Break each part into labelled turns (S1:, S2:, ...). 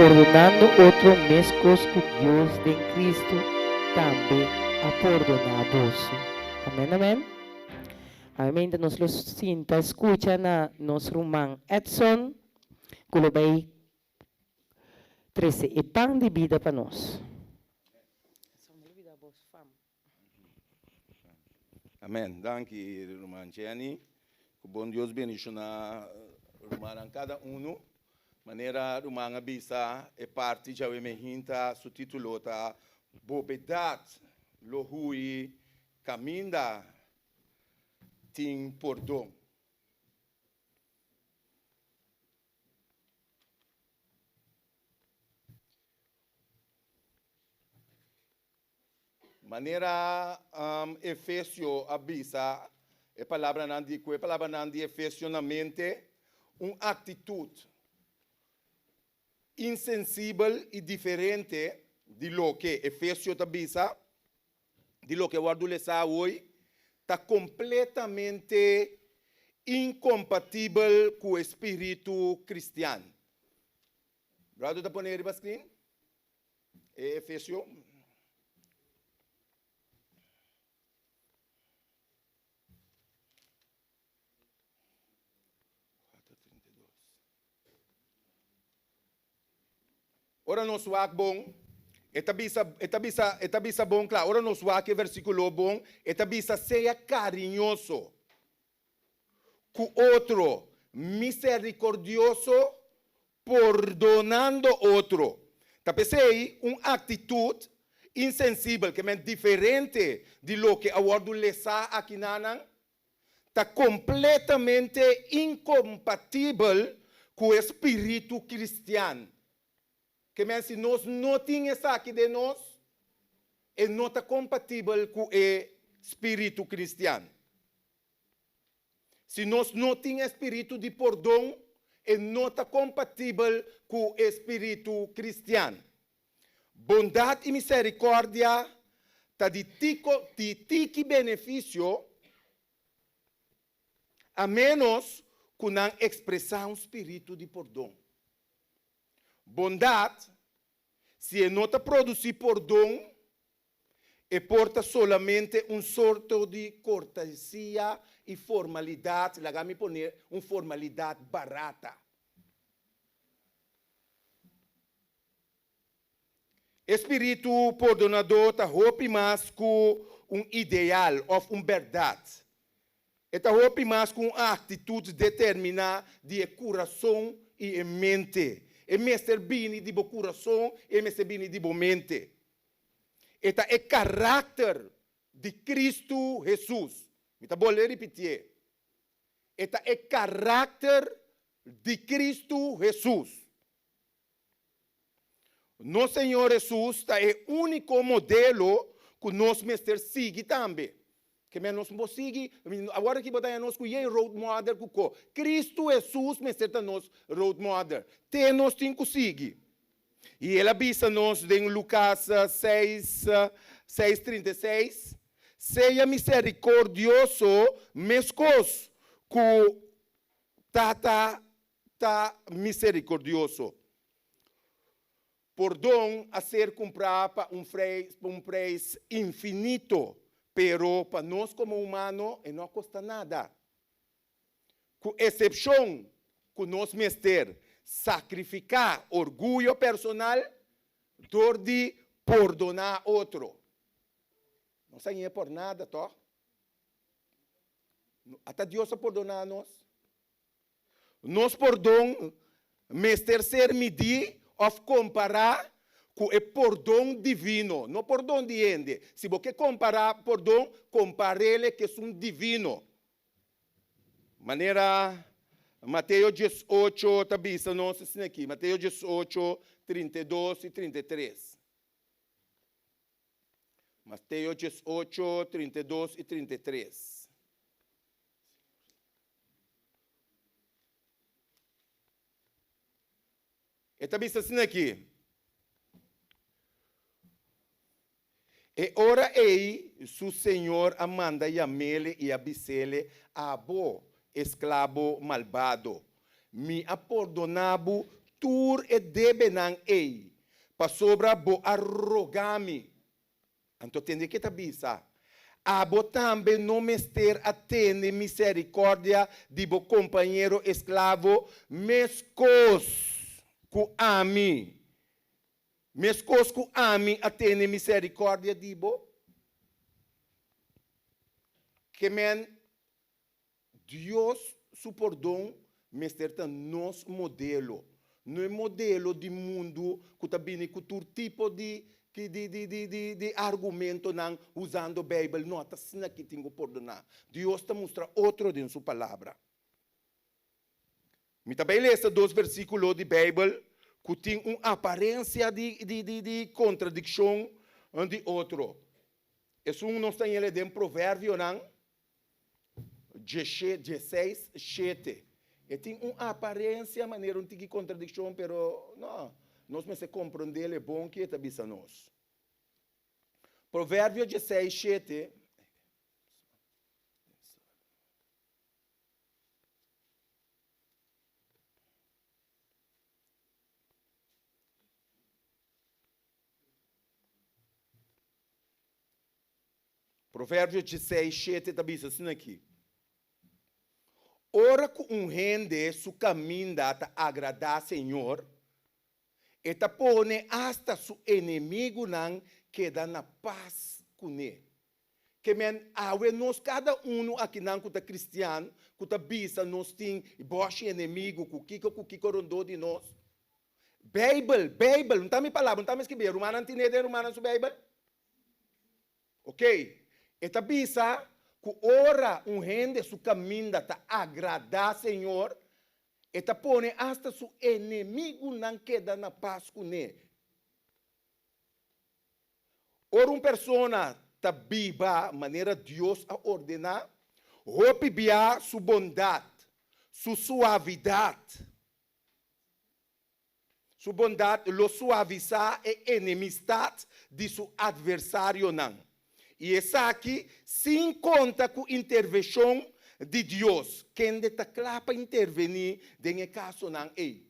S1: Pordonando otro meskos ku Dios den Kristu tambe a pordoná boso. Amèn amèn. Awe nos lo sinta skucha na nos ruman Edson ku lo bai trese e pan di bida pa nos.
S2: Amèn. Danki ruman Jenny. Ku bon Dios bendishoná rumannan kada unu. Manera ruman a bisa e parti djawe mehinta su título ta Bobedat lo hui kaminda tin pordon. Manera Efesio a bisa e palabranan di ku e palabranan di Efesio na mente, un aktitut insensibel i diferente di loke Efesio ta bisa, di loke wòrdu lesá awoi, ta kompletamente inkompatibel ku e spiritu kristian. Brother ta pone riba screen e Efesio. Ora nos wak bon, e ta bisa, e ta bisa, e ta bisa bon kla. Ora nos wak e versíkulo bon, e ta bisa sea kariñoso ku otro, miserikordioso, pordonando otro. Ta p'esei un aktitut insensibel, ke men diferente di loke a wòrdu lesá akinanan, ta kompletamente inkompatibel ku e spiritu kristian. Ke men si nos no tin esaki den nos, e no ta kompatibel ku e spiritu kristian. Si nos no tin e spiritu di pordon, e no ta kompatibel ku e spiritu kristian. Bondat i miserikòrdia ta di tiko di tiki benefisio a ménos ku nan ekspresá un spiritu di pordon. Bondat, si e no ta produsí pordon, E por ta solamente un sorto di kortesia i formalidat, laga mi pone un formalidat barata. E spiritu pordonadó ta hopi mas ku un ideal òf un bèrdat. E ta hopi mas ku un aktitut determiná di e kurason i e mente. E mester bini di bo kurason i e mester bini di bo mente. E ta e karakter di Kristu Hesus. Mi ta bolbe ripitié. E ta e karakter di Kristu Hesus. Nos Señor Hesus ta e úniko modelo ku nos mester sigui tambe. Ke men nos por sigui, awor aki bo ta haña nos ku yen road model ku ko. Kristu Hesus mester ta nos road model. Te nos tin ku sigui. I el a bisa nos den Lukas seis, seis trinta i seis, Sea miserikordioso meskos ku Tata ta miserikordioso. Pordon a ser kumprá pa un un preis infinito, pero pa nos komo humano e no a kosta nada. Ku esepshon ku nos mester sakrifiká orguyo personal dor di pordoná otro. Nos a ñe por nada, tòg? Ata Dios a pordoná nos. Nos pordon mester ser midí òf kompará ku e pordon divino, no pordon di hende. Si bo ke kompará pordon, kompar'é ku esun divino. Manera Mateo diesocho ta bisa nos asina aki, Mateo diesocho, 32 i 33. Mateo 18, 32 i 33. E ta bisa asina aki, E ora ei su señor a manda yam'ele i a bis'ele, Abo, esklabo malbado, mi a pordoná bo. tur e debenan ei, pasobra bo a roga mi. Anto tende ke ta bisa, Abo tambe no mester a tene miserikòrdia di bo kompañero esklavo meskos ku ami, meskos ku ami a tene miserikòrdia di bo? Ke men Dios su pordon mester ta nos modelo, no e modelo di mundu ku ta bini ku tur tipo di di argumentonan usando Beibel. No ta asina ki tin ku pordoná. Dios ta mustra otro den su Palabra. Mi ta bai lesa dos versíkulo di Beibel ku tin un aparensia di kontradikshon di otro. Esun nos ta yele den Proverbionan Dieseis, shete. E tin un aparensia manera un tiki kontradikshon, pero no, nos mester komprondé e bon ke e ta bisa nos. Proverbio dieseis, shete. Proverbio dieseis, shete ta bisa asina aki, Ora ku un hende su kaminda ta agradá Señor, e ta pone asta su enemigunan keda na pas kuné. Ke men awe nos kada unu akinan ku ta kristian ku ta bisa nos tin bòshi enemigu ku kiko ku kiko rondó di nos. Beibel, Beibel, no ta mi palabra, no ta mi skibí, e rumannan tine den rumannan su Beibel? Ok, e ta bisa ku ora un hende su kaminda ta agradá Señor, e ta pone asta su enemigunan keda na pas kuné. Ora un persona ta biba manera Dios a ordená, hopi bia su bondat, su suavidat, Su bondat lo suavisá e enemistat di su atversarionan, i esaki sin konta ku intervenshon di Dios, kende ta kla pa intervení den e kasonan ei.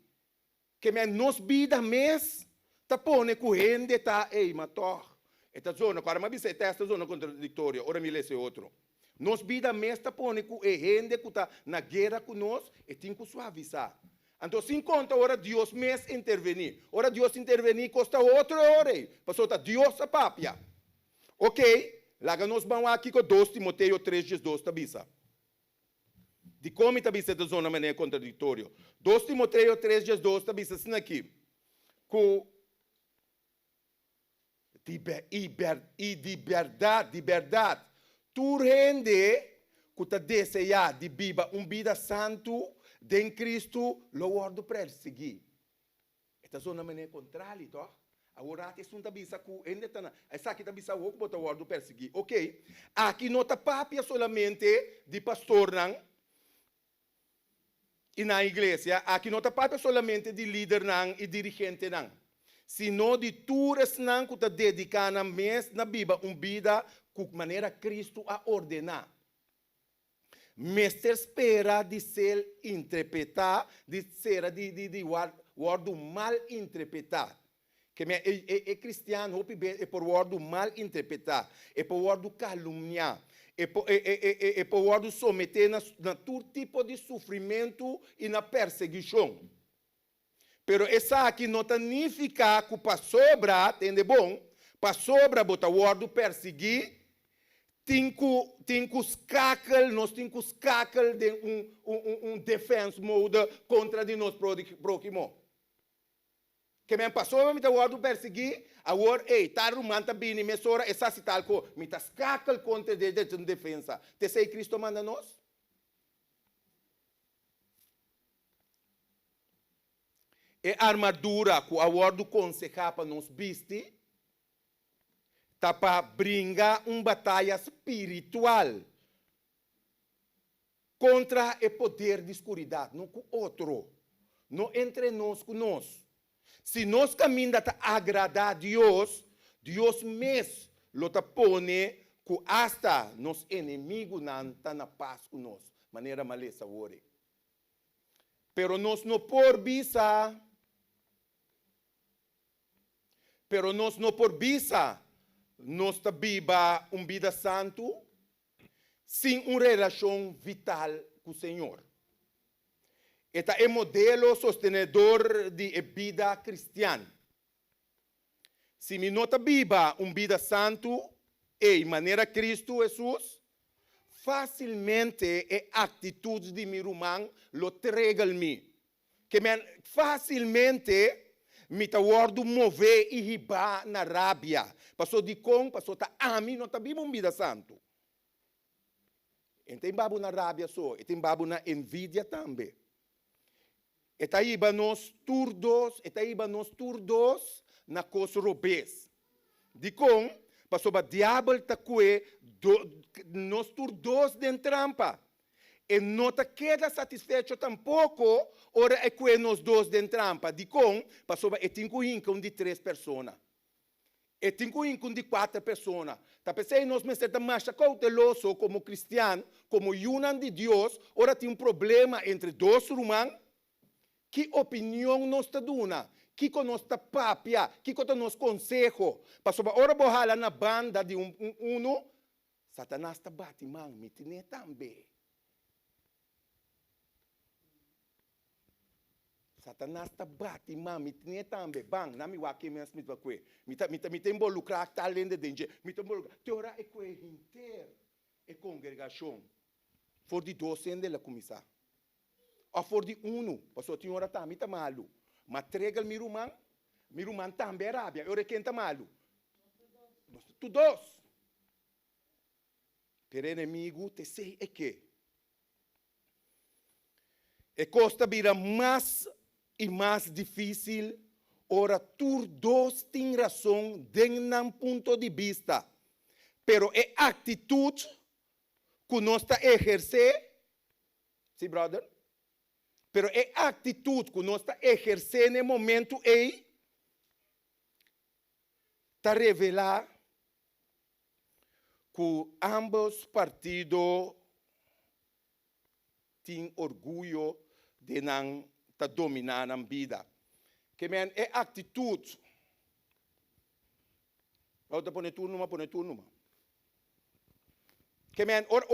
S2: Ke men nos bida mes ta pone ku hende ta, Ei, ma tòg e ta zona, ku ora mi a bisa e tèst ta zona kontradiktorio, ora mi lesa e otro. Nos bida mes ta pone ku e hende ku ta na guera ku nos, e tin ku suavisá. Anto sin konta ora Dios mes intervení. Ora Dios intervení kos ta otro e ora ei, pasobra ta Dios a papia. Oké, laga nos ban wak kiko dos Timoteo tres diesdos ta bisa. Dikon mi ta bisa e ta zona manera kontradiktorio? Dos Timoteo tres diesdos ta bisa asina aki, ku Di i i di bèrdat, di bèrdat, tur hende ku ta deseá di biba un bida santu den Kristu lo wòrdu persiguí. E ta zona manera kontrali, tòg? Awor rati esun ta bisa ku hende ta na, esaki ta bisa awor ku bo ta wòrdu persiguí. Oké, aki no ta papia solamente di pastornan I na iglesia aki no ta papia solamente di lidernan i dirigentenan, sino di tur esnan ku ta dediká nan mes na biba un bida ku manera Kristu a ordená. Mester spera di ser interpretá, di sera di di di wòrdu mal interpretá. Ke men e e e kristian hopi bes e por wòrdu mal interpretá, e por wòrdu kalumniá, e por e e e e por wòrdu someté na na tur tipo di sufrimentu i na persiguishon. Pero esaki no ta nifiká ku pasobra, tende bon, pasobra bo ta wòrdu persiguí, tin ku tin ku skakel, nos tin ku skakel den un un un un defense mode kontra di nos próhimo. Ke men pasobra mi ta wòrdu persiguí, awor ei, tal ruman ta bini mesora e sa si tal ko, mi ta skakel kontra dje den defensa. Ta esei Kristu a manda nos? E armadura ku a wòrdu konsehá pa nos bisti ta pa bringa un bataya spiritual Kontra e poder di skuridat, no ku otro, no entre nos ku nos. Si nos kaminda ta agradá Dios, Dios mes lo ta pone ku asta nos enemigunan ta na pas ku nos, manera malesa wòrdu. Pero nos no por bisa. Pero nos no por bisa nos ta biba un bida santu sin un relashon vital ku Señor. E ta e modelo sostenedor di e bida kristian. Si mi no ta biba un bida santu ei manera Kristu Hesus, fásilmente e aktitut di mi ruman lo tregel mi. Ke men, fásilmente mi ta wòrdu mové i hibá na rabia. Paso dikon? Paso ta ami no ta biba un bida santu. E no ta hiba bo na rabia so, e ta hiba bo na envidia tambe. E ta hiba nos tur dos, e ta hiba nos tur dos na kos robes. Dikon? Pasobra diabel ta kue nos tur dos den trampa. E no ta keda satisfecho tampoko ora e kue nos dos den trampa. Dikon? Pasobra e tin ku hinka un di tres persona. E tin ku hinka un di kuater persona. Ta p'esei nos mester ta masha kouteloso komo kristian, komo yunan di Dios, ora tin un problema entre dos ruman. Ki opinion nos ta duna? Kiko nos ta papia? Kiko ta nos konseho? Pasobra ora bo hala na banda di un unu, Satanas ta bati man, mi tine tambe. Satanas ta bati man, mi tine tambe. Ban, na mi wak ke mes mi ta kue. Mi ta, mi ta, mi ta involukrá tal hende den dje. Mi ta involukrá. Te ora e kue henter e kongregashon. For di dos hende el a kuminsá. Òf for di unu, pasobra tin ora tambe ta malu. Ma tregel mi ruman, mi ruman tambe a rabia. E ora ken ta malu? Nos tur dos. Pero e enemigu ta esei e ke. E kos ta bira mas i mas difísil ora tur dos tin rason den nan punto di bista, pero e aktitut ku nos ta ehersé, sí brother, pero e aktitut ku nos ta ehersé na e momentu ei ta revelá ku ámbos partido tin orguyo den nan ta dominá nan bida. Ke men e aktitut, Bo ta pone tur numa, pone tur numa. Ke men ora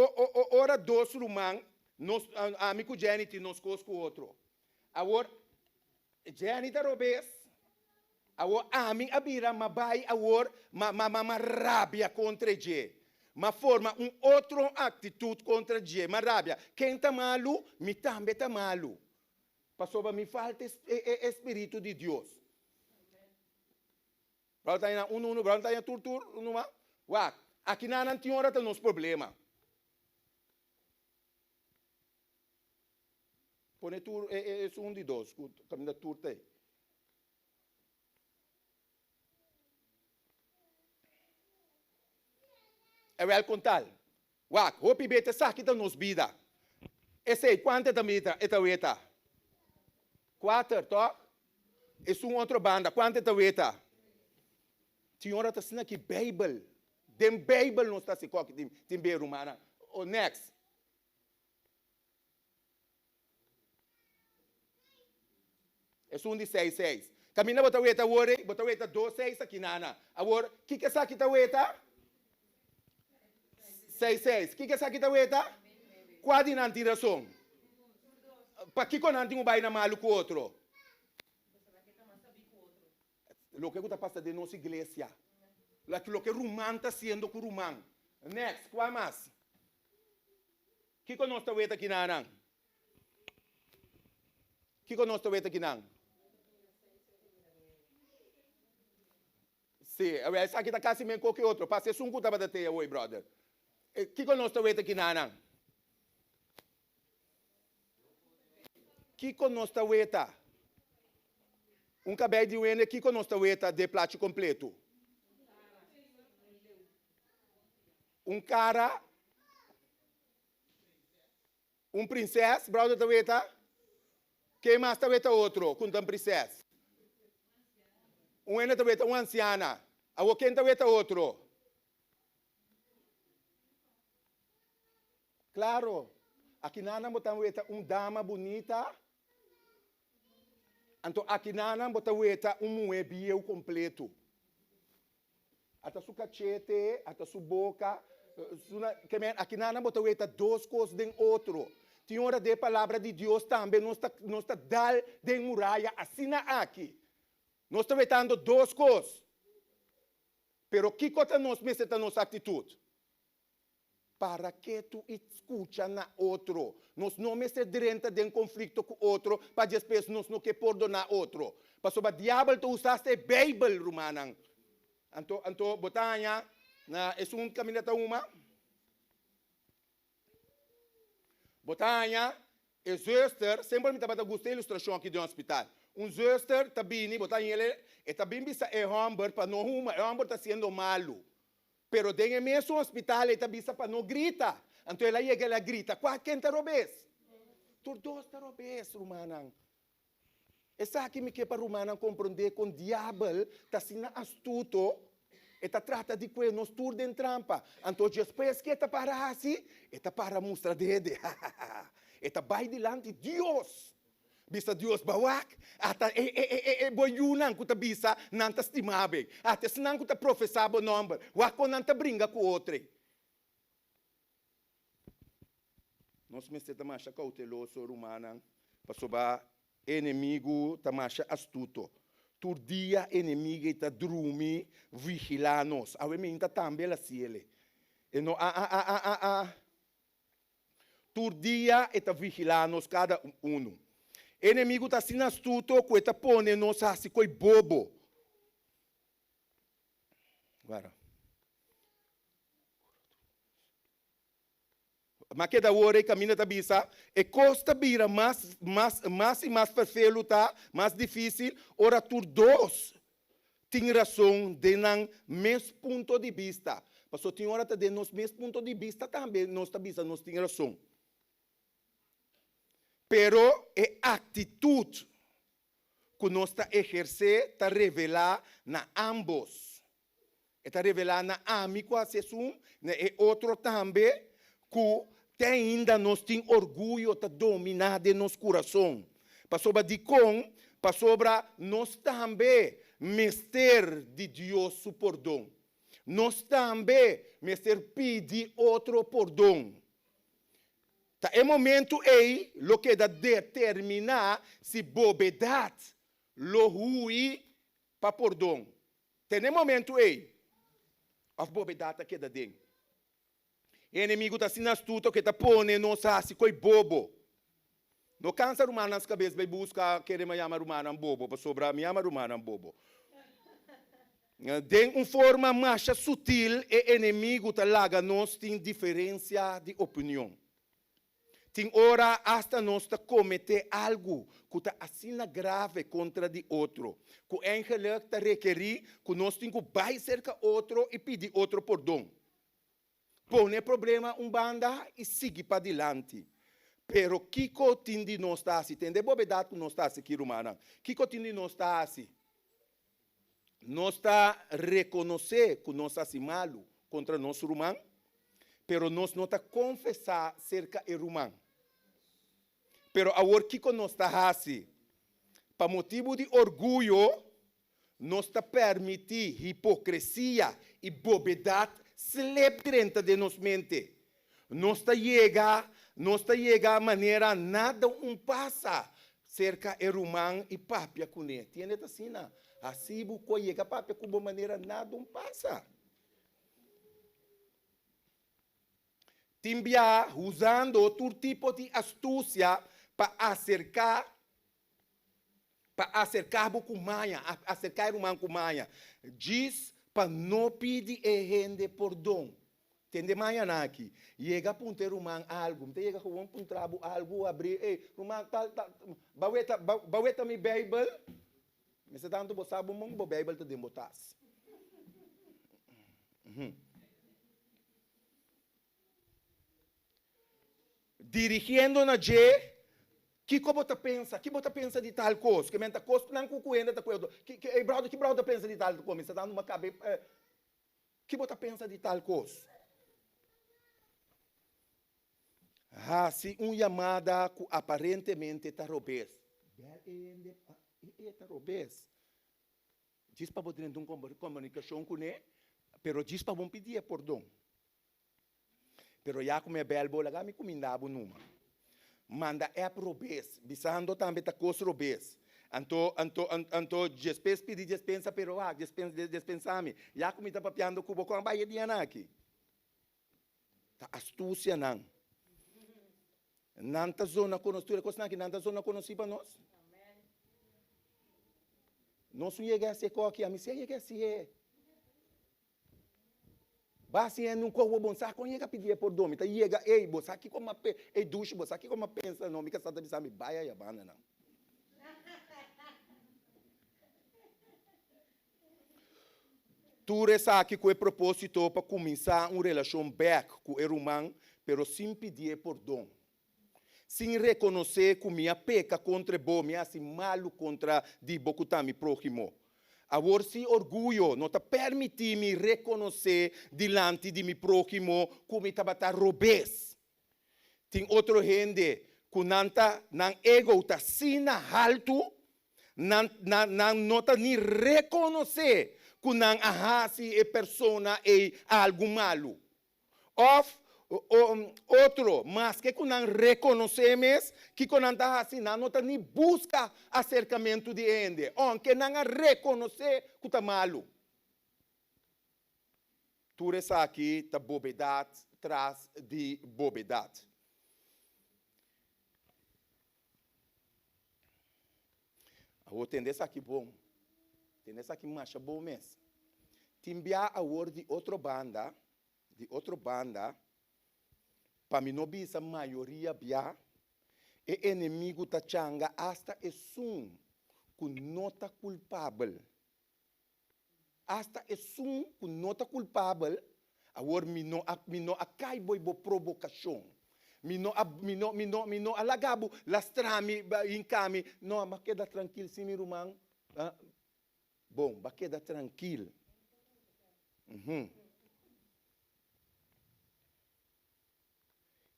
S2: ora dos ruman, nos ami ku Jenny tin nos kos ku otro. Awor Jenny ta robes, Awor ami a bira ma bai awor ma ma ma rabia kontra dje. Ma forma un otro aktitut kontra dje, ma rabia. Ken ta malu? Mi tambe ta malu. Pasobra mi falta e e e spiritu di Dios. Bròder ta haña unu unu, bròder ta haña tur tur numa. Wak, akinan nan tin ora ta nos problema. Pone tur e e esun di dos ku kaminda tur ta ei. Ewel kon tal. Wak, hopi bete esaki ta nos bida. Esei, kuantu e ta mita, e ta weta? Kuater, tòg? Esun otro banda, kuantu e ta weta? Tin ora ta asina ki Beibel, den Beibel nos ta hasi kòki tin, tin be rumannan. O next. Esun di seis seis. Kaminda bo ta weta awor ei, bo ta weta dos seis aki nana. Awor, kiko esaki ta weta? Seis seis. Kiko esaki ta weta? Kua di nan tin rason? Pakiko nan tin un baina malu ku otro? Loke ku ta pasa den nos iglesia. Loke ruman ta hasiendo ku ruman. Next, kua mas? Kiko nos ta weta kinanan? Kiko nos ta weta kinan? Sí, awel esaki ta kasi men koke otro. Pasa esun ku tabata te awor, brother. Kiko nos ta weta kinanan? Kiko nos ta weta? Un kabei di un hende, kiko nos ta weta den plachi kompletu? Un kara, un prinses, brother ta weta? Ken mas ta weta otro ku un prinses? Un hende ta weta un ansiana. Awor ken ta weta otro? Claro, akinanan bo ta weta un dama bunita, anto akinanan bo ta weta un muhé bieu completo. Ata su kachete, ata su boka, su na, ke men, akinan bo ta weta dos kos den otro. Tin ora den e palabra di Dios tambe nos ta, nos ta dal den muraya asina aki. Nos ta wetando dos kos. Pero kiko ta nos mester ta nos aktitut? Para ketu i skucha na otro. Nos no mester drenta den konflikto ku otro pa despues nos no ke pordoná otro. Pasobra diabel ta usa asta e Beibel, rumannan. Anto, anto bo ta haña na esun kaminda ta huma? Bo ta haña e zuster, semper mi tabata gusta e ilustrashon aki den hospital. Un zuster ta bini, bo ta haña el, e ta bin bisa e hòmber pa no huma, e hòmber ta hasiendo malu. Pero den e mesun hospital e ta bisa pa no grita. Anto el a yega el a grita, Kua ken ta robes? Tur dos ta robes, rumannan. Esaki mi ke pa rumannan komprondé kon diabel ta asina astuto, e ta trata di kue nos tur den trampa. Anto despues ke e ta para hasi? E ta para mustra dede. E ta bai dilanti Dios. Bisa Dios, Ba wak, ata e e e e bo yunan ku ta bisa nan ta stima bo, ata esnan ku ta profesá bo nòmber, wak kon nan ta bringa ku otro. Nos mester ta masha kouteloso, rumannan, pasobra e enemigu ta masha astuto. Tur dia e enemigu ei ta drumi vigilá nos. Awe minta tambe el a siele. E no a a a a a a. Tur dia e ta vigilá nos kada unu. E enemigu ta asina astuto ku e ta pone nos hasi koi bobo. Wara. Ma keda awor e kaminda ta bisa, e kos ta bira mas, mas, mas i mas ferfelu ta, mas difísil, ora tur dos tin rason den nan mes punto di bista. Pasobra tin ora ta den nos mes punto di bista tambe nos ta bisa nos tin rason. Pero e aktitut ku nos ta ehersé ta revelá na ámbos. E ta revelá na ami ku hasi esun, na e otro tambe, ku te ainda nos tin orguyo ta dominá den nos kurason. Pasobra dikon? Pasobra nos tambe mester di Dios su pordon. Nos tambe mester pidi otro pordon. Ta e momentu ei lo keda determiná si bobedat lo hui pa pordon. Te n'e momentu ei, òf bobedat ta keda den. E enemigu ta asina astuto ku e ta pone nos hasi koi bobo. No kansa rumannan su kabes bai buska kere mi a yama rumannan bobo, pasobra mi yama rumannan bobo. Den un forma masha sutil e enemigu ta laga nos tin diferensia di opinion. Tin ora asta nos ta kometé algu ku ta asina grave kontra di otro, ku eigenlik ta rekerí ku nos tin ku bai serka otro i pidi otro pordon. Pone e problema un banda i sigui padilanti. Pero kiko tin di nos ta hasi? Tende e bobedat ku nos ta hasi aki, rumannan. Kiko tin di nos ta hasi? Nos ta rekonosé ku nos hasi malu kontra nos ruman, pero nos no ta konfesá serka e ruman. Pero awor kiko nos ta hasi? Pa motibu di orguyo, nos ta permití hipokresia i bobedat slep drenta den nos mente. Nos ta yega, nos ta yega manera nada un pasa serka e ruman i papia kuné. Tiende ta asina? Hasi bo ku a yega papia ku bo manera nada un pasa. Tin bia usando tur tipo di astusia pa aserká pa aserká bo ku maña, aserká e ruman ku maña, djis pa no pidi e hende pordon. Tende mañana aki, yega puntra e ruman algu. Mi ta yega gewoon puntra bo algu, abri, ey, ruman, tal, tal, ba weta, ba weta mi Bijbel? Mester tantu bo sa bo mon, bo Bijbel ta den bo tas. Dirigiendo na dje, Kiko bo ta pensa? Ki bo ta pensa di tal kos? Ke men ta kosnan ku ku hende ta kuerdo. Ki, ki, ey brother, ki brother ta pensa di tal kos? Mi sta dando un makabe, eh. Ki bo ta pensa di tal kos? Hasi un yamada ku aparentemente ta robes. Bel e hende, e ta robes. Djis pa bo drenta un komunikashon kuné. Pero djis pa bon pidi e pordon. Pero ya ku mi a bèl bo, laga mi kuminda bo numa. Manda app robes, bisando tambe ta kos robes. Anto, anto, anto djespes pidi djespensa, pero wak, djespens, djespensá mi. Ya ku mi ta papiando ku bo, kon a bai e dianan aki? Ta astusia nan. Nan ta zona konos, tur e kosnan aki nan ta zona konosí pa nos. Nos un yega hasi e koki, ami si a yega hasi e. Ba si hende un koho bon sa kon yega pidi e pordon, mi ta yega, ey, bo sa kiko m'a pe, ey dushi, bo sa kiko m'a pensa, no, mi kasá ta bisa mi, bai aya banda nan. Tur esaki ku e propósito pa kuminsá un relashon bèk ku e ruman, pero sin pidié pordon. Sin rekonosé ku mi a peka kontra bo, mi a hasi malu kontra di bo ku ta mi próhimo. Awor si orguyo no ta permití mi rekonosé dilanti di mi próhimo ku mi tabata robes. Tin otro hende ku nan ta nan ego ta asina haltu, nan nan nan no ta ni rekonosé ku nan a hasi e persona ei algu malu. Òf otro, maske ku nan rekonosé mes kiko nan ta hasi, nan no ta ni buska aserkamentu di e hende, ounke nan a rekonosé ku ta malu. Tur esaki ta bobedat tras di bobedat. Awor tende esaki bon, tende esaki masha bon mes. Tin bia awor di otro banda, di otro banda, pa mi no bisa mayoria bia, e enemigu ta changa asta esun ku no ta kulpabel. Asta esun ku no ta kulpabel, awor mi no a, mi no a kai boi bo probokashon. Mi no a, mi no, mi no, mi no a laga bo lastra mi, hinka mi. No, m'a keda trankil si mi ruman. Bon, b'a keda trankil. Uhum.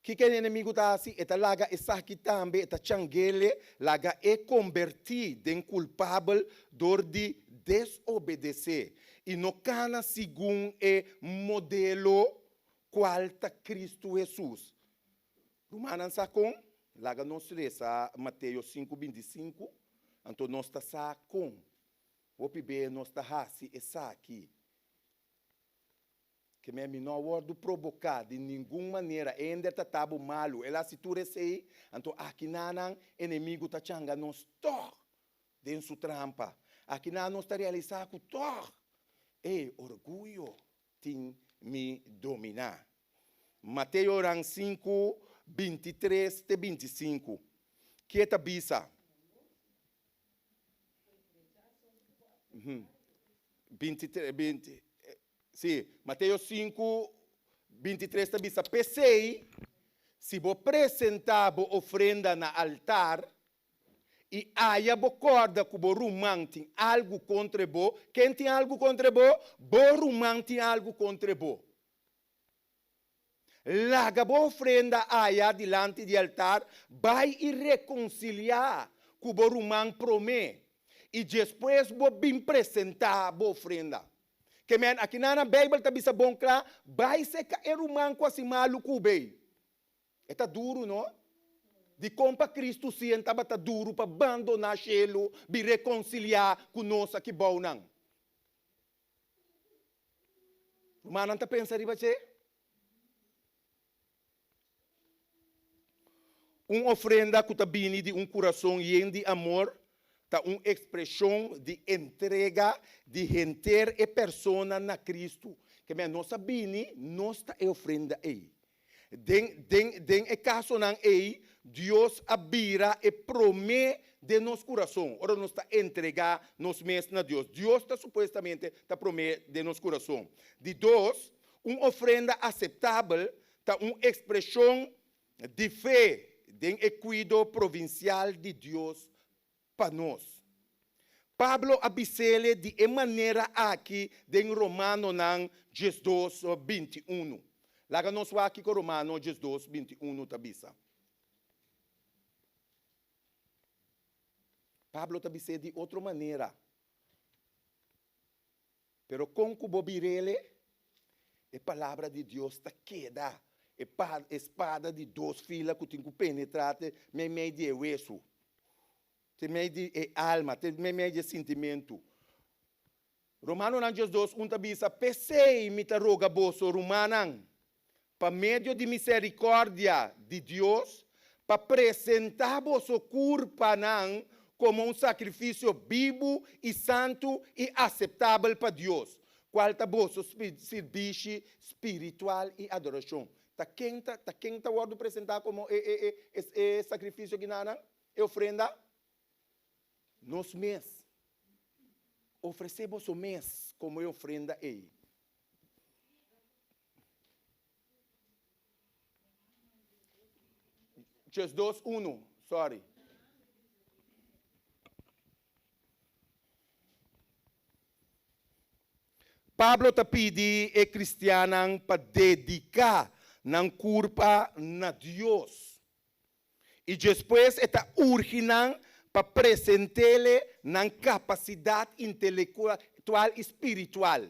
S2: Kiko e enemigu ta hasi? E ta laga esaki tambe, e ta changele, laga e kombertí den kulpabel dor di desobedesé i no kana segun e modelo kual ta Kristu Hesus. Rumannan sa kon? Laga nos resa Mateo sinku 25, anto nos ta sa kon. Hopi be nos ta hasi esaki. Ke men mi no a wòrdu proboká di ningun manera, ender ta ta bo malu, el hasi tur esei, anto akinanan enemigu ta changa nos tòg den su trampa. Akinan nos ta realisá ku tòg e orguyo tin mi dominá. Mateo ran sinku, 23 te 25, ke ta bisa? 23, sí, Mateo 5, 23 ta bisa, P'esei, si bo presentá bo ofrenda na altar, i aya bo kòrda ku bo ruman tin algu kontra bo, ken tin algu kontra bo? Bo ruman tin algu kontra bo. Laga bo ofrenda aya dilanti di altar, bai i rekonsiliá ku bo ruman promé, i despues bo bin presentá bo ofrenda. Ke men, akinan na Beibel ta bisa bon kla, bai seka e ruman ku hasi malu ku bei. E ta duru, no? Dikon pa Kristu sien tabata duru pa bandoná shelu bin rekonsiliá ku nos aki bounan? Rumannan ta pensa riba dje? Un ofrenda ku ta bini di un kurason yen di amor ta un ekspreshon di entrega di henter e persona na Kristu. Ke men nos a bini, nos ta e ofrenda ei. Den, den, den e kasonan ei, Dios a bira e promé den nos kurason, ora nos ta entregá nos mes na Dios. Dios ta supuestamente ta promé den nos kurason. Di dos, un ofrenda aseptabel ta un ekspreshon di fe den e kuido provinsial di Dios pa nos. Pablo a bis'ele di e manera aki den Romanonan 12, 21. Laga nos wak kiko Romano 12, 21 ta bisa. Pablo ta bis'é di otro manera. Pero kon ku bo bir'ele? E palabra di Dios ta keda e e spada di dos fila ku tin ku penetrá te meimei di e wesu, te mei di e alma, te meimei di e sintimentu. Romanonan 12, un ta bisa, P'esei mi ta roga boso, rumannan, pa medio di miserikòrdia di Dios, pa presentá boso kurpanan komo un sakrifisio bibu i santu i aseptabel pa Dios, kual ta boso sirbishi spiritual i adorashon. Ta ken ta ta ken ta wòrdu presentá komo e e e e sakrifisio kinanan, e ofrenda? Nos mes. Ofresé boso mes komo e ofrenda ei. 12, unu, sorry. Pablo ta pidi e kristiannan pa dediká nan kurpa na Dios. I despues e ta urgi nan pa present'ele nan kapasidat intelektual i spiritual.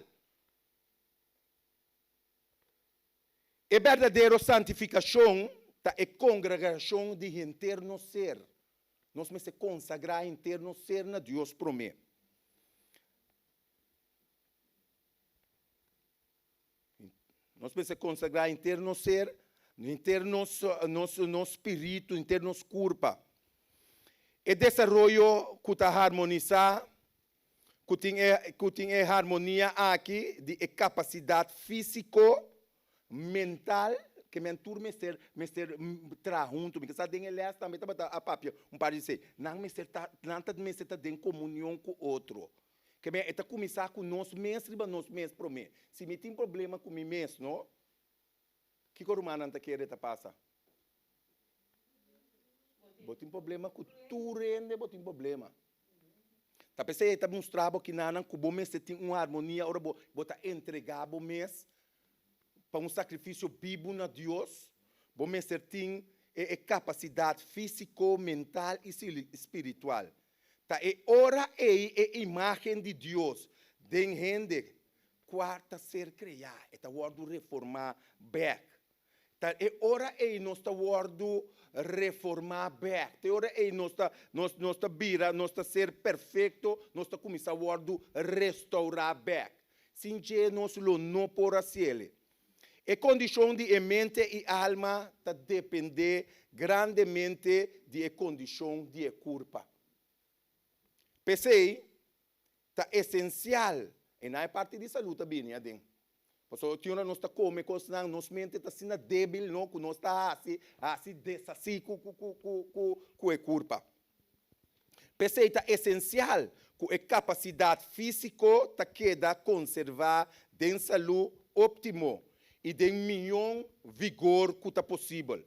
S2: E berdadero santifikashon ta e kongregashon di henter nos ser. Nos mester konsagrá henter nos ser na Dios promé. Nos mester konsagrá henter nos ser, henter nos nos nos spiritu, henter nos kurpa. E desaroyo ku ta harmonisá, ku tin e ku tin e harmonia aki di e kapasidat físiko, mental, ke men tur mester mester traha huntu. Mi ke sa den e lès tambe tabata a papia un par di esei. Nan mester ta nan ta mester ta den komunion ku otro. Ke men e ta kuminsá ku nos mes riba nos mes promé. Si mi tin problema ku mi mes, no? Kiko rumannan ta kere ta pasa? Bo tin problema ku tur hende, bo tin problema. Ta p'esei e ta mustra bo kinanan ku bo mester tin un harmonia ora bo bo ta entregá bo mes pa un sakrifisio bibu na Dios. Bo mester tin e e kapasidat físiko, mental i spiritual. Ta e ora ei e imágen di Dios den hende kua ta ser kreá, e ta wòrdu reformá bèk. Ta e ora ei nos ta wòrdu reformá bèk. Ta e ora ei nos ta, nos, nos ta bira, nos ta ser perfekto, nos ta kuminsá wòrdu restourá bèk. Sin dje nos lo no por hasiel. E kondishon di e mente i alma ta dependé grandemente di e kondishon di e kurpa. P'esei, ta esensial, i na e parti di salú ta bini aden, pasobra tin ora nos ta kome kosnan, nos mente ta asina débil, no, ku nos ta hasi, hasi deshasí ku, ku, ku, ku, ku, ku e kurpa. P'esei ta esensial ku e kapasidat físiko ta keda konservá den salú óptimo i den mion vigor ku ta posibel.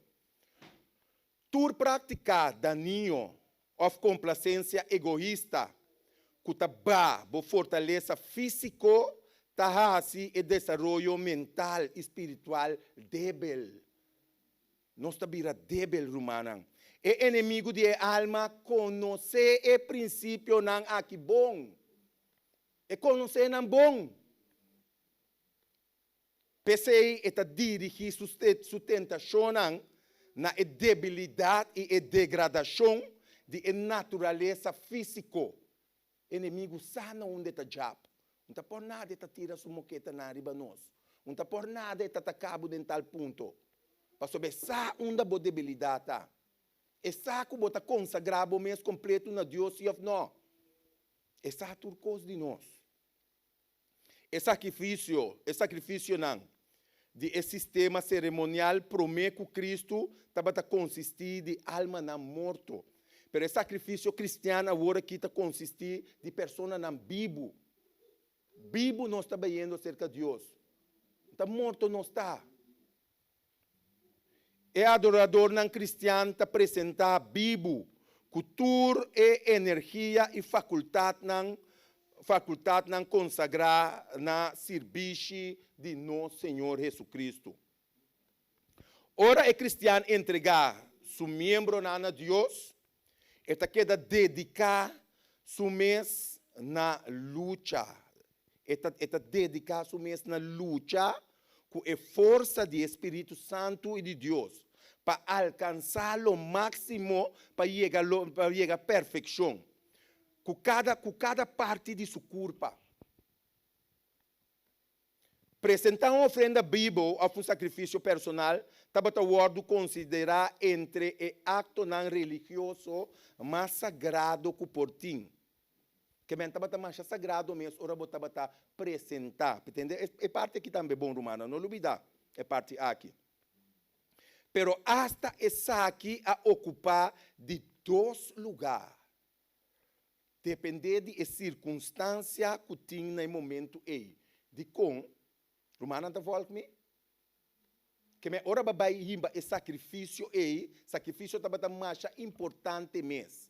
S2: Tur práktika dañino òf komplasensia egoista ku ta ba bo fortalesa físiko ta hasi e desaroyo mental i spiritual débil. Nos ta bira débil, rumannan. E enemigu di e alma konosé e prinsipionan aki bon. E konosé nan bon. P'esei e ta dirigí su su tentashonnan na e debilidat i e degradashon di e naturalesa físiko. Enemigu sa na unda e ta djap. Un ta por nada e ta tira su moketanan riba nos. Un ta por nada e ta ataká bo den tal punto. Pasobra e sa unda bo debilidat ta. E sa ku bo ta konsagrá bo mes kompletu na Dios sí òf nò. E sa tur kos di nos. E sakrifisio, e sakrifisionan di e sistema seremonial promé ku Kristu tabata konsistí di almanan morto. Pero e sakrifisio kristian awor aki ta konsistí di personanan bibu. Bibu nos ta bayendo serka Dios. Ta morto nos ta. E adoradornan kristian ta presentá bibu ku tur e energia i fakultatnan fakultatnan konsagrá na sirbishi di nos Señor Hesukristu. Ora e kristian entregá su miembronan na Dios, e ta keda dediká su mes na lucha. E ta e ta dediká su mes na lucha. ku e forsa di e Spiritu Santu i di Dios, pa alkansá lo máksimo pa yega lo pa yega perfekshon, ku kada ku kada parti di su kurpa. Presentá un ofrenda bibo òf un sakrifisio personal tabata wòrdu konsiderá entre e aktonan religioso mas sagrado ku por tin. Ke men tabata masha sagrado mes ora bo tabata presentá. Pretende e parti aki tambe bon, rumannan, no lubidá e parti aki. Pero asta esaki a okupá di dos lugá. Dependé di e sirkunstansia ku tin na e momentu ei. Dikon? Rumannan ta vòlg mi? Ke men ora bo bai himba e sakrifisio ei, sakrifisio tabata masha importante mes.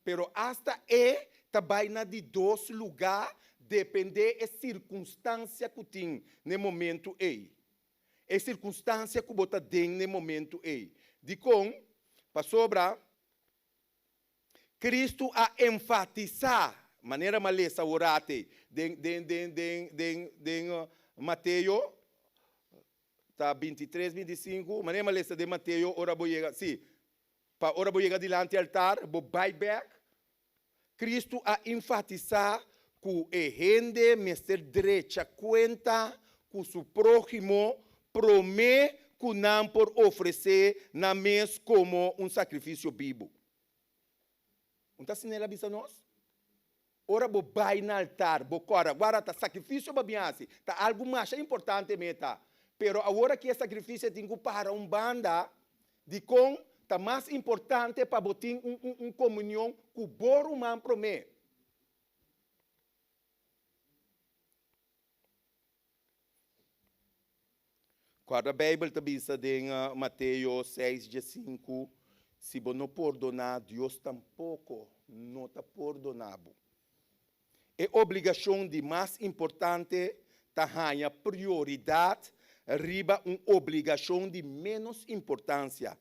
S2: Pero asta e ta bai na di dos lugá dependé e sirkunstansia ku tin na e momentu ei. E sirkunstansia ku bo ta den na e momentu ei. Dikon? Pasobra. Kristu a enfatisá, manera m'a lesa aworate den den den den den den Mateo ta bintitres, bintisinku, manera m'a lesa den Mateo ora bo yega, sí, pa ora bo yega dilanti altar, bo bai bèk. Kristu a enfatisá ku e hende mester drecha kuenta ku su próhimo promé ku nan por ofresé nan mes komo un sakrifisio bibu. Un ta asina el a bisa nos? Ora bo bai na altar, bo kòrda, guarda, ta sakrifisio bo a bin hasi, ta algu masha importante mei ta. Pero awor aki e sakrifisio tin ku para un banda, dikon ta mas importante pa bo tin un komunion ku bo ruman promé. Kòrda Beibel ta bisa den Mateo seis diesinku, Si bo no pordoná, Dios tampoko no ta pordoná bo. E obligashon di mas importante ta haña prioridat riba un obligashon di ménos importansia.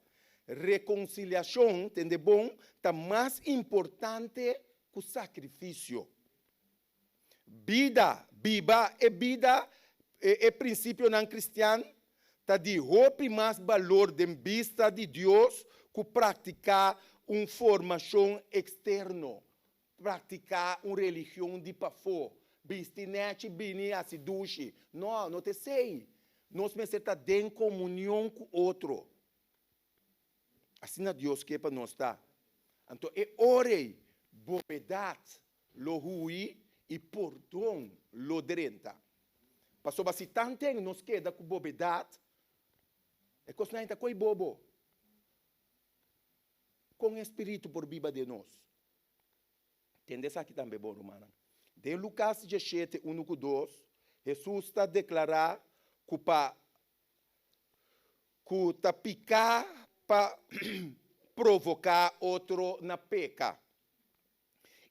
S2: Rekonsiliashon, tende bon, ta mas importante ku sakrifisio. Bida, biba e bida, e prinsipionan kristian ta di hopi mas balor den bista di Dios ku praktiká un formashon eksterno, praktiká un religion di pafó, bisti nèchi bini hasi dushi. No, no ta esei. Nos mester ta den komunion ku otro. Asina Dios ke pa nos ta. Anto e ora ei bobedat lo hui i pordon lo drenta. Pasobra si tanten nos keda ku bobedat, e kosnan ei ta koi bobo. Kon e spiritu por biba den nos? Tende esaki tambe bon, rumannan. Den Lukas diesshete, unu ku dos, Hesus ta deklará ku pa ku ta piká pa provoká otro na peka.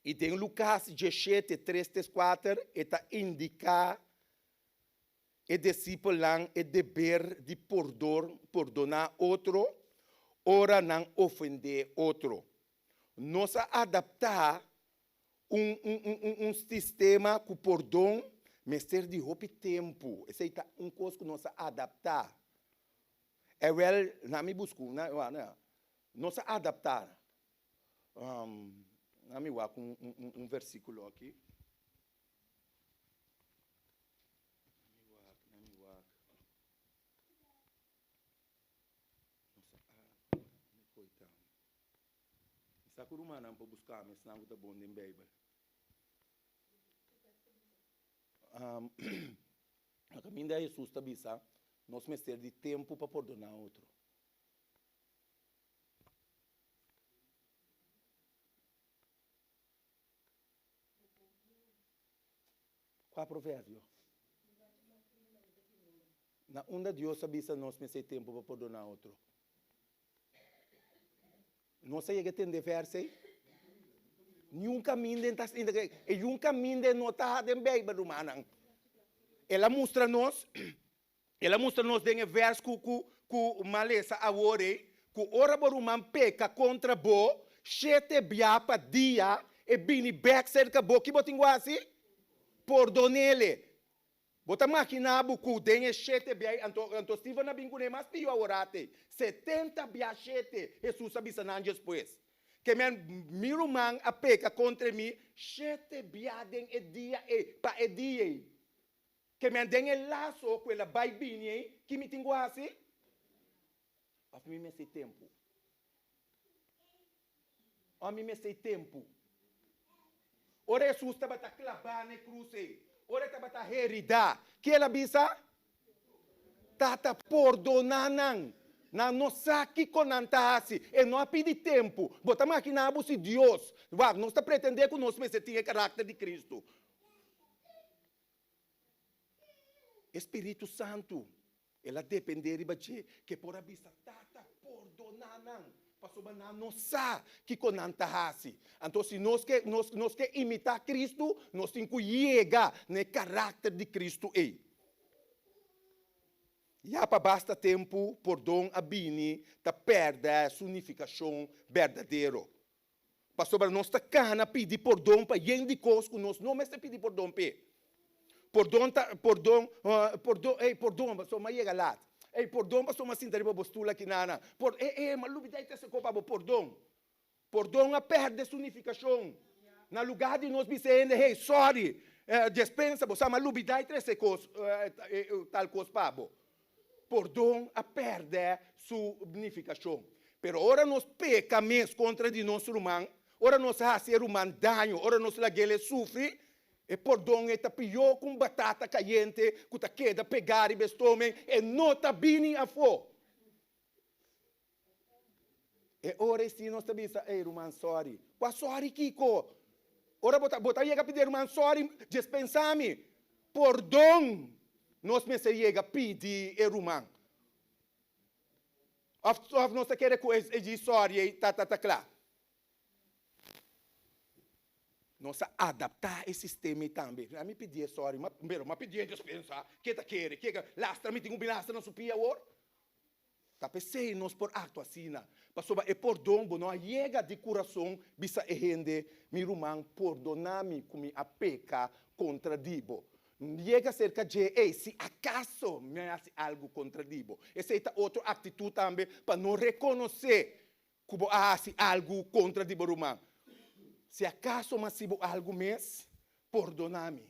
S2: I den Lukas diesshete, tres te kuater, e ta indiká e disipelnan e deber di pordon, pordoná otro ora nan ofendé otro. Nos a adaptá un un un sistema ku pordon mester di hopi tempu. Esei ta un kos ku nos a adaptá. Ewel, na mi busku, na nos a adaptá. Na mi wak un un versíkulo aki. Na mi wak, na mi wak. Nos a mi koita. Mi sa ku rumannan por buska mi esnan ku ta bon den Beibel. Na kaminda Hesus ta bisa nos mester di tempu pa pordoná otro. Kua proverbio? Na unda Dios a bisa nos mester tempu pa pordoná otro? Nos a yega tende vers ei? Niun kaminda e ta e yun kaminda e no ta den Beibel, rumannan. El a mustra nos, el a mustra nos den e vers ku ku ku malesa awor ei, ku ora bo ruman peka kontra bo shete bia pa dia, e bini bèk serka bo, ki bo tin ku hasi? Pordon'ele. Bo ta maginá bo ku den e shete bia ei, anto, anto Steven a bin kuné mas pió aworate, 70 bia shete, Hesus a bisa nan despues. Ke men, mi ruman a peka kontra mi shete bia den e dia ei, pa e dia ei. Ke men den e laso ku el a bai bini ei, ki mi tin ku hasi? Òf mi mester tempu? Òf mi mester tempu? Ora Hesus tabata klabá na e krus ei, ora e tabata heridá, ki el a bisa? Tata, pordoná nan. Nan no sa kiko nan ta hasi. E no a pidi tempu. Bo ta maginá bo si Dios, wak, nos ta pretendé ku nos mester tin e karakter di Kristu. E Spiritu Santu, el a dependé riba dje, ke por a bisa, Tata, pordoná nan, pasobra nan no sa kiko nan ta hasi. Anto si nos ke, nos, nos ke imitá Kristu, nos tin ku yega na e karakter di Kristu ei. Ya pa basta tempu, pordon a bini ta pèrdè su nifikashon berdadero. Pasobra nos ta kana pidi pordon pa yen di kos ku nos no mester pidi pordon p'e. Pordon ta, pordon, pordon, ey, pordon pasobra mi a yega lat. Ey, pordon pasobra mi a sinta riba bo stul aki nana. Por, ey, ey, mi a lubida e trese kos pa bo, pordon. Pordon a pèrdè su nifikashon. Na lugá di nos bisa e hende, hey, sorry, despensa bo, sa mi a lubida e trese kos, tal kos pa bo. Pordon a pèrdè su nifikashon. Pero ora nos peka mes kontra di nos ruman, ora nos hasi e ruman daño, ora nos lag'el e sufri, e pordon ei ta pió ku un batata kayente ku ta keda pegá riba e stomen, e no ta bini afó. E ora ei si nos ta bisa, Ey ruman, sòri. Kua sòri kiko? Ora bo ta bo ta yega pidi e ruman sòri, djespensá mi. Pordon nos mester yega pidi e ruman. Òf òf nos ta kere ku e e di sòri ei ta ta ta kla? Nos a adaptá e sistema ei tambe. Mi pidié sòri, ma pero mi a pidié despensa. Ke ta kere? Ke lastra mi tin ku bin lastra na su pia awor? Ta p'esei nos por aktua asina, pasobra e pordon bo no a yega di kurason bisa e hende, Mi ruman, pordoná mi ku mi a peka kontra di bo. Yega serka dje, Ey, si akaso mi a hasi algu kontra di bo. Esei ta otro aktitut tambe pa no rekonosé ku bo a hasi algu kontra di bo ruman. Si akaso mi a hasi bo algu mes, pordoná mi.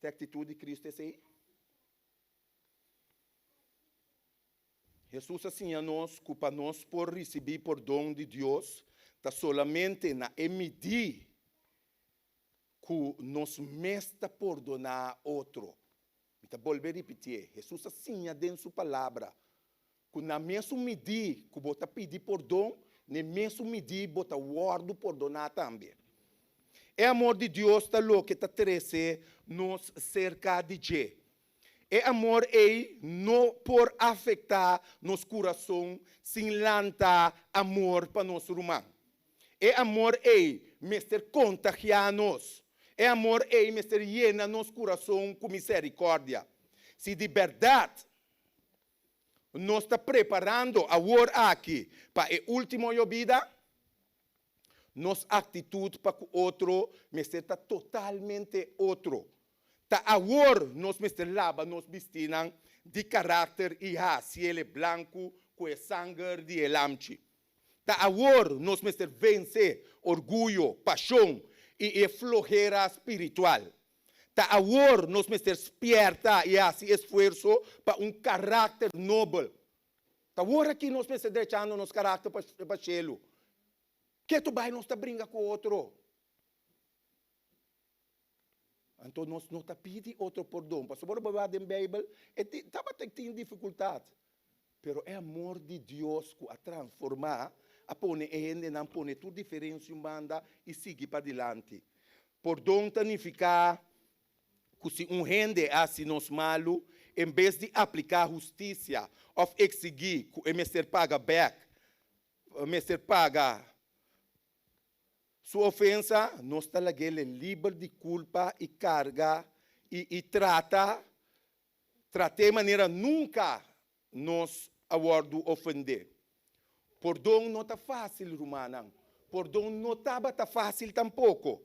S2: Ta e aktitut di Kristu esei? Hesus a siña nos ku pa nos por risibí pordon di Dios ta solamente na e midí ku nos mes ta pordoná otro. Mi ta bolbe ripitié, Hesus a siña den su Palabra ku na mesun midí ku bo ta pidi pordon, na e mesun midí bo ta wòrdu pordoná tambe. E amor di Dios ta loke ta trese nos serka di dje. E amor ei no por afektá nos kurason sin lanta amor pa nos ruman. E amor ei mester kontagiá nos. E amor ei mester yena nos kurason ku miserikòrdia. Si di bèrdat nos ta preparando awor aki pa e último yobida, Nos aktitut pa ku otro mester ta totalmente otro. Ta awor nos mester laba nos bistinan di karakter i hasiele blanku ku e sanger di e Lamchi. Ta awor nos mester vense orguyo, pashon i e flohera spiritual. Ta awor nos mester spièrta i hasi esfuerso pa un karakter nobel. Ta wor aki nos mester drechando nos karakter pa shelu. Ketu bai nos ta bringa ku otro. Anto nos no ta pidi otro pordon. Pasobra ora bo wak den Beibel, e tabata tin difikultat. Pero e amor di Dios ku a transformá, a pone e hendenan pone tur diferensia un banda i sigui padilanti. Pordon ta nifiká ku si un hende a hasi nos malu, en bes di apliká hustisia òf eksigí ku e mester paga bèk, mester paga su ofensa, nos ta lag'é liber di kulpa i karga i i trata trat'é manera nunka nos a wòrdu ofendé. Pordon no ta fásil, rumannan. Pordon no tabata fásil tampoko.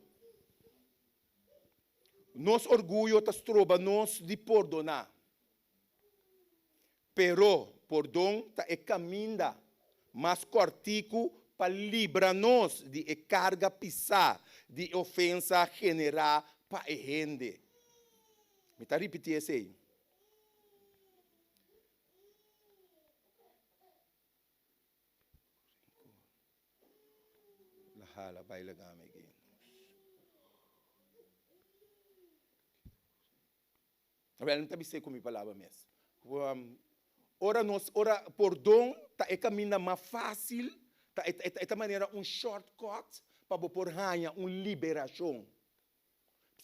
S2: Nos orguyo ta stroba nos di pordoná. Pero pordon ta e kaminda mas kòrtiku pa libra nos di e karga pisá di e ofensa generá pa e hende. Mi ta ripití esei. La hala bai laga mi aki. Wel, mi ta bis'é ku mi palabra mes. Ora nos, ora pordon ta e kaminda mas fásil, ta e ta manera un shortcut pa bo por haña un liberashon.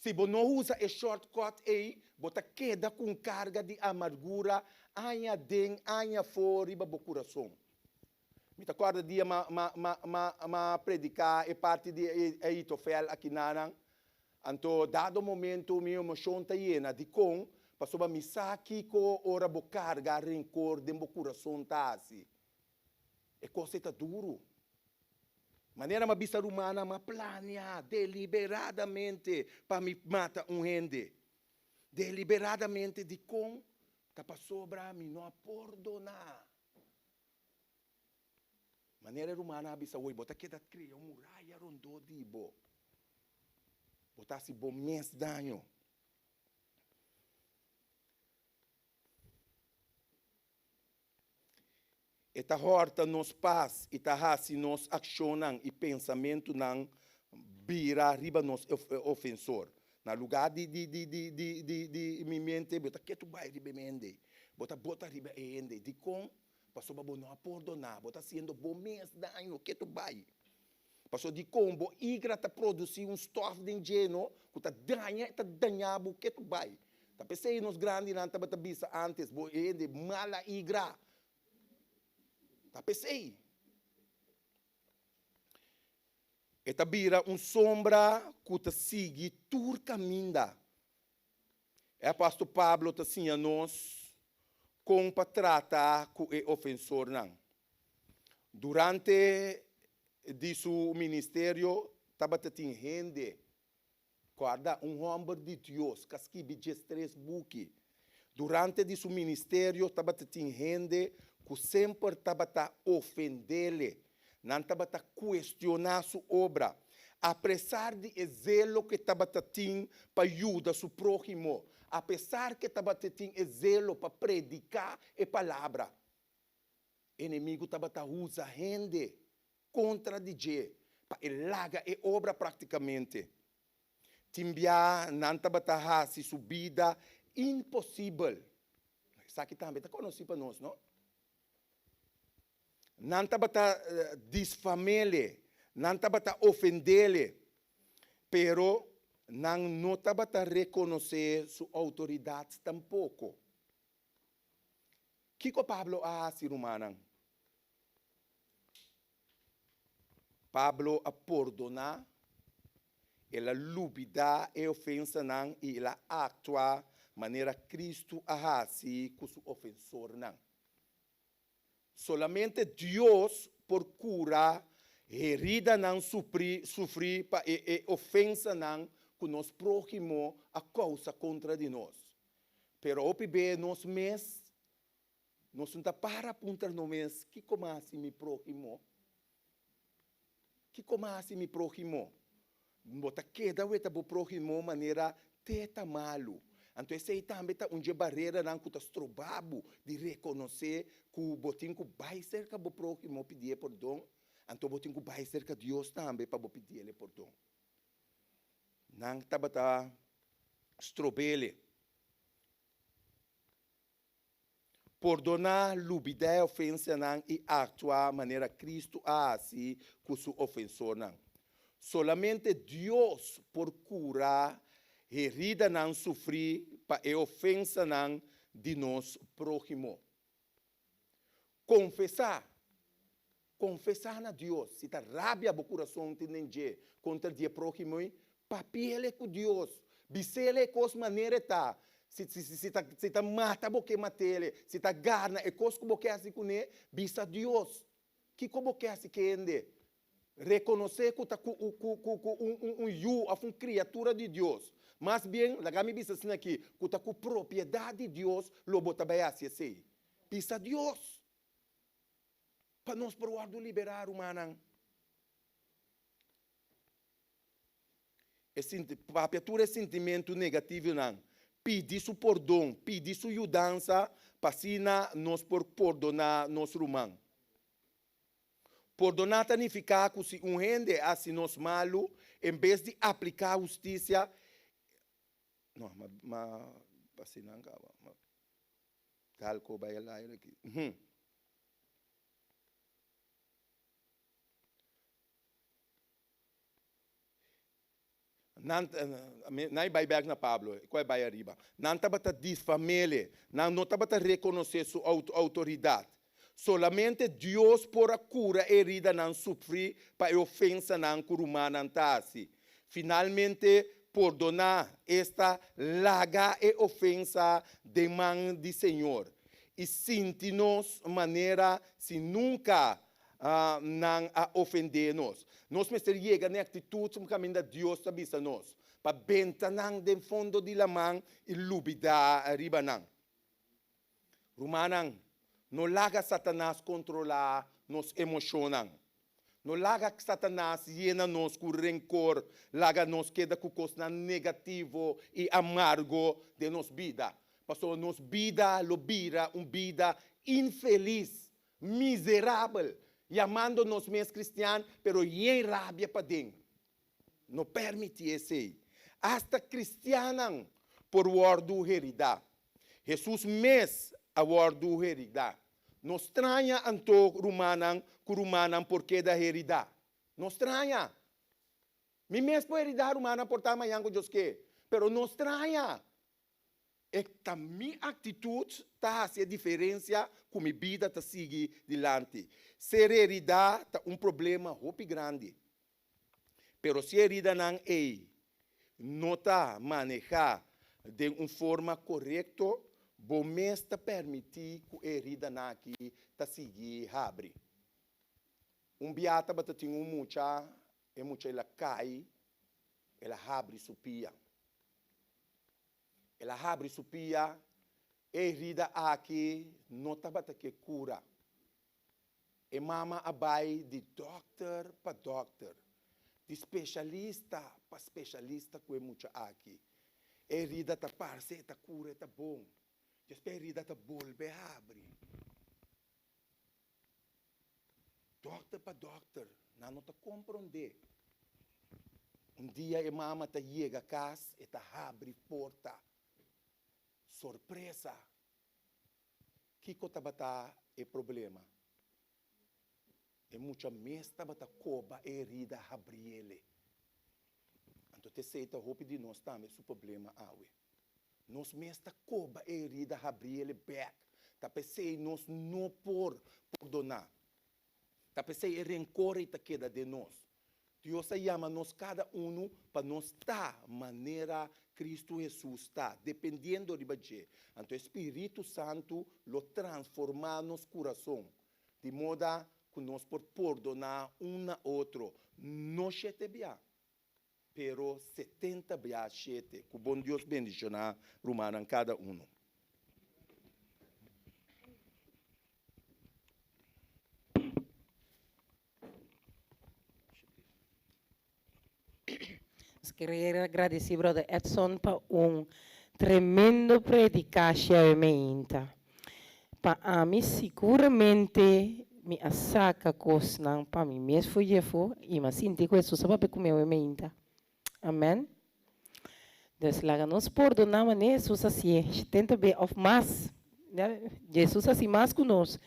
S2: Si bo no usa e shortcut ei, bo ta keda ku un karga di amargura aña aden, aña afó riba bo kurason. Mi ta kòrda dia m'a m'a m'a m'a m'a prediká e parti di e Ahitofel akinanan. Anto dado momento mi emoshon ta yena. Dikon? Pasobra mi sa kiko ora bo karga renkor den bo kurason ta hasi. E kos ei ta duru. Manera m'a bisa rumannan, m'a plania deliberadamente pa mi mata un hende. Deliberadamente dikon? Ta pasobra mi no a pordoná. Manera e rumannan a bisa hoy, bo ta keda krea un muraya rondó di bo. Bo ta hasi bo mes daño. E ta hòrta nos pas i ta hasi nos akshonnan i pensamentunan bira riba nos ofensor. Na lugá di di di di di di di mi mente, bo ta ketu bai riba e hende. Bo ta bota riba e hende. Dikon? Pasobra bo no a pordoná. Bo ta hasiendo bo mes daño ketu bai. Pasobra dikon? Bo igra ta produsí un stòf den dje, no, ku ta daña, ta dañá bo ketu bai. Ta p'esei nos grandinan tabata bisa ántes, bo hende mala igra. Ta p'esei. E ta bira un sombra ku ta sigui tur kaminda. E apòstel Pablo ta siña nos kon pa trata ku e ofensornan. Durante di su ministerio tabata tin hende. Kòrda, un hòmber di Dios ka skibi diestres buki. Durante di su ministerio tabata tin hende ku semper tabata ofendele. Nan tabata kuestioná su obra. Apresar di e zelo ku e tabata tin pa yuda su próhimo, apesar ku e tabata tin e zelo pa prediká e palabra, enemigu tabata usa hende kontra di dje pa e laga e obra praktikamente. Tin bia nan tabata hasi su bida imposibel. Esaki tambe ta konosí pa nos, no? Nan tabata disfam'ele, nan tabata ofend'ele, pero nan no tabata rekonosé su outoridat tampoko. Kiko Pablo a hasi, rumannan? Pablo a pordoná, el a lubidá e ofensanan i el a aktua manera Kristu a hasi ku su ofensornan. Solamente Dios por kura heridanan sufrí pa e ofensanan ku nos próhimo a kousa kontra di nos. Pero hopi be nos mes nos no ta para puntra nos mes, Kiko mi a hasi mi próhimo? Kiko mi a hasi mi próhimo? Bo ta keda weta bo próhimo manera te ta malu. Anto esei tambe ta un dje bareranan ku ta stroba bo di rekonosé ku bo tin ku bai serka bo próhimo pidié pordon, anto bo tin ku bai serka Dios tambe pa bo pidiel e pordon. Nan tabata strob'el. Pordoná, lubidá e ofensianan i aktua manera Kristu a hasi ku su ofensornan. Solamente Dios por kura heridanan sufrí pa e ofensanan di nos próhimo. Konfesá. Konfesá na Dios. Si ta rabia bo kurason tin den dje kontra di e próhimo ei, papi'el ku Dios. Bis'el e kos manera e ta. Si, si, si ta, si ta mata bo ke mat'el, si ta garna e kos ku bo ke hasi kuné, bisa Dios. Kiko bo ke hasi kende? Rekonosé ku ta ku, ku, ku, ku un, un, un yu òf un kriatura di Dios. Mas bien, laga mi bisa asina aki, ku ta ku propiedat di Dios lo bo ta bai hasi esei. Bisa Dios pa nos por wòrdu liberá, rumannan. E sinti, papia tur e sintimentu negativonan. Pidi su pordon, pidi su yudansa pa asina nos por pordoná nos ruman. Pordoná ta nifiká ku si un hende a hasi nos malu, en bes di apliká hustisia, no, ma, ma asina nan kaba, ma dal ko bai al aire aki. Uhum. Nan, nan e bai bek na Pablo, ku e bai ariba. Nan tabata difamele, nan no tabata rekonosé su outoridat. Solamente Dios por a kura e heridanan sufrí pa e ofensanan ku rumannan ta hasi. Finalmente, pordoná, esta, laga e ofensa den man di Señor i sinti nos manera si nunka nan a ofendé nos. Nos mester yega na e aktitut kaminda Dios ta bisa nos pa benta nan den fondo di laman i lubidá riba nan. Rumannan, no laga Satanas kontrolá nos emoshonnan. No laga Satanas yena nos ku renkor, laga nos keda ku kosnan negativo i amargo den nos bida. Pasobra nos bida lo bira un bida infelis Miserabel, yamando nos mes cristian, pero yen rabia paden. No permiti esey. Hasta cristiannan por wordu herida. Jesus mes a wordu herida. No straña anto, rumannan, cu rumannan por keda herida. No straña. Mi mes por herida rumannan por ta mañan cu Dios ke, pero no straña. E ta mi aktitut ta hasi e diferensia ku mi bida ta sigui dilanti. Ser heridá ta un problema hopi grandi. Pero si e heridanan ei no ta manehá den un forma korekto, bo mes ta permití ku e heridanan aki ta sigui habri. Un bia tabata tin un mucha, e mucha el a kai, el a habri su pia. El a habri su pia, e herida aki no tabata ke kura. E mama a bai di dòkter pa dòkter, di speshalista pa speshalista ku e mucha aki. E herida ta parse e ta kura, e ta bon. Despues e herida ta bolbe habri. Dòkter pa dòkter, nan no ta komprondé. Un dia e mama ta yega kas, e ta habri porta. Sorpresa! Kiko tabata e problema? E mucha mes tabata koba e herida habriele. Anto t'esei ta hopi di nos tambe su problema awe. Nos mes ta koba e herida habriele bek. Ta p'esei nos no por pordoná. Ta p'esei e renkor ei ta keda den nos. Dios a yama nos kada unu pa nos ta manera Kristu Hesus ta, dependiendo riba dje. Anto e Spiritu Santu lo transformá nos kurason, di moda ku nos por pordoná un na otro, no shete bia, Pero 70 bia shete. Ku bon Dios bendishoná rumannan kada uno.
S1: Nos querer agradeci brother Edson pa un tremendo predicashi awe meinta. Pa ami siguramente mi a saca cosnan pa mi mes for djefo y mi a sinti cu Hesus a papia cu mi awe meinta. Amen. Dus laga nos pordona manera Hesus a hacié, shetenta be of mas. Jesus a haci mas cu nos.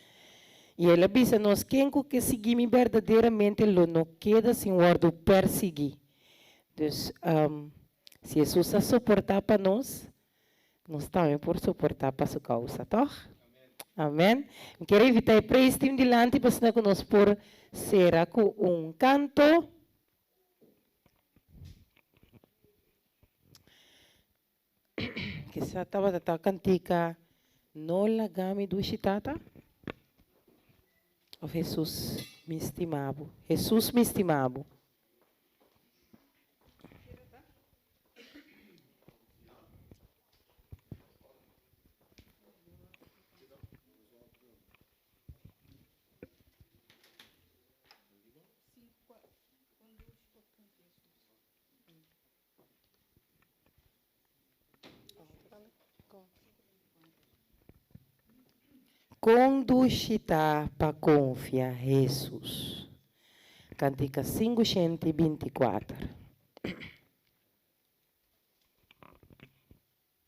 S1: Y el a bisa nos, Ken cu ke sigui mi berdaderamente lo no keda sin wordo persigui. Dus, si Hesus a soporta pa nos, Nos tambe por soportá pa su kousa, tòg? Amèn. Mi kier invitá e praise team dilanti pa asina ku nos por sera ku un kanto. Kisa tabata ta kantika No laga mi dushi tata òf Hesus mi stima bo. Hesus mi stima bo. Kon dushi ta pa konfia Hesus. Kantika 524.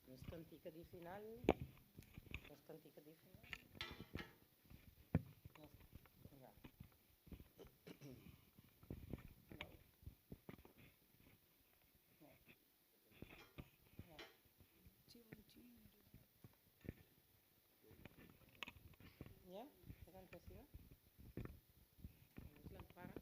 S1: Nos kantika di final. Nos kantika di final. Nos, ja. Ja? Ta kanta asina? Nos lan para.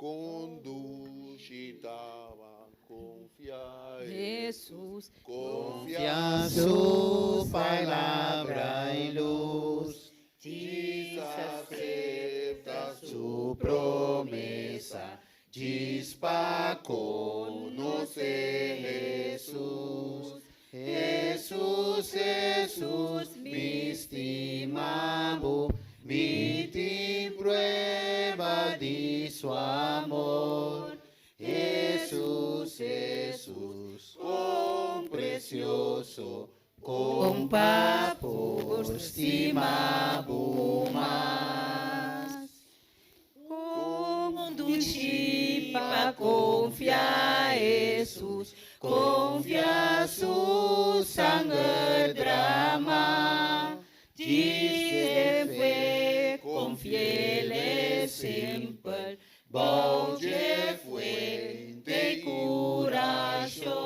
S2: Kon dushi ta pa konfia
S3: Hesus,
S2: Konfia
S4: su palabra i lus.
S2: Jesus aseptá
S4: Su promesa, djis pa konosé Hesus. Hesus, Hesus, mi stima bo, mi tin prueba di su amor. Hesus, Hesus, kon presioso, kon pa por stima bo mas.
S3: Kon dushi pa konfia Hesus, konfia su sanger dramá. Djis fe, konfi'é semper, bou dje fuente kurashon.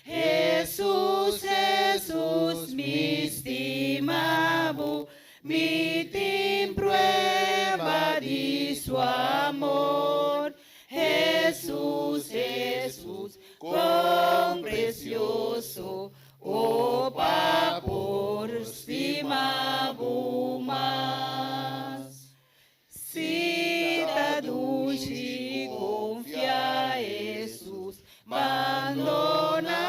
S3: Hesus, Hesus, mi stima bo, mi tin prueba di su amor. Hesus, Hesus, kon presioso, o pa por stima bo mas. Si ta dushi konfia Hesus, bandoná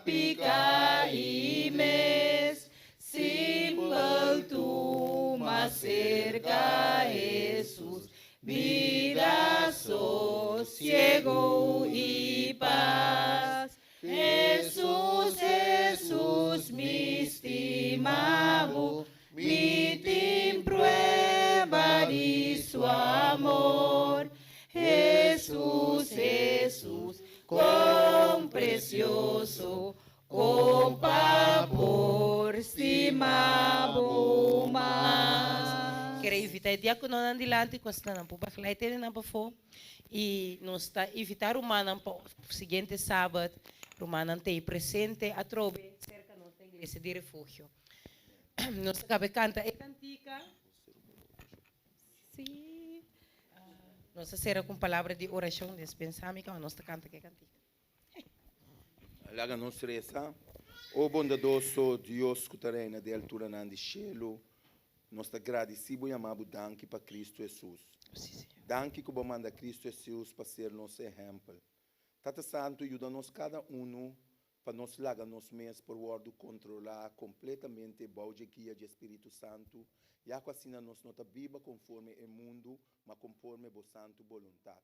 S3: piká i mes, simpel tuma serka Hesus, bida sosiegu i pas. Hesus, Hesus, mi stima bo, mi tin prueba di su amor. Hesus, Hesus, kon presioso, kon pa por stima bo mas.
S1: Ke invitá e diákononan dilanti, ku esnan por begeleid nan pafó. I nos ta invitá rumannan pa siguiente sabat, rumannan t'ei presente atrobe serka nos na Iglesia di Refugio. Nos a kaba kanta e kantika. Sí. Nos ta sera ku palabra di orashon, dispensá mi ku nos ta kanta e kantika.
S2: Laga nos resa. O bondadoso Dios ku ta reina den alturanan di shelu, nos ta gradisí i yama bo danki pa Kristu Hesus.
S1: Sí, Señor.
S2: Danki ku bo a manda Kristu Hesus pa ser nos ehèmpel. Tata Santu, yuda nos kada un pa nos laga nos mes por wòrdu kontrolá kompletamente bou di guia di Spiritu Santu, ya ku asina nos no ta biba konforme e mundu, ma konforme bo santu boluntat.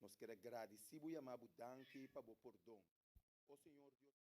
S2: Nos ke gradisí i yama bo danki pa bo pordon. O Señor Dios.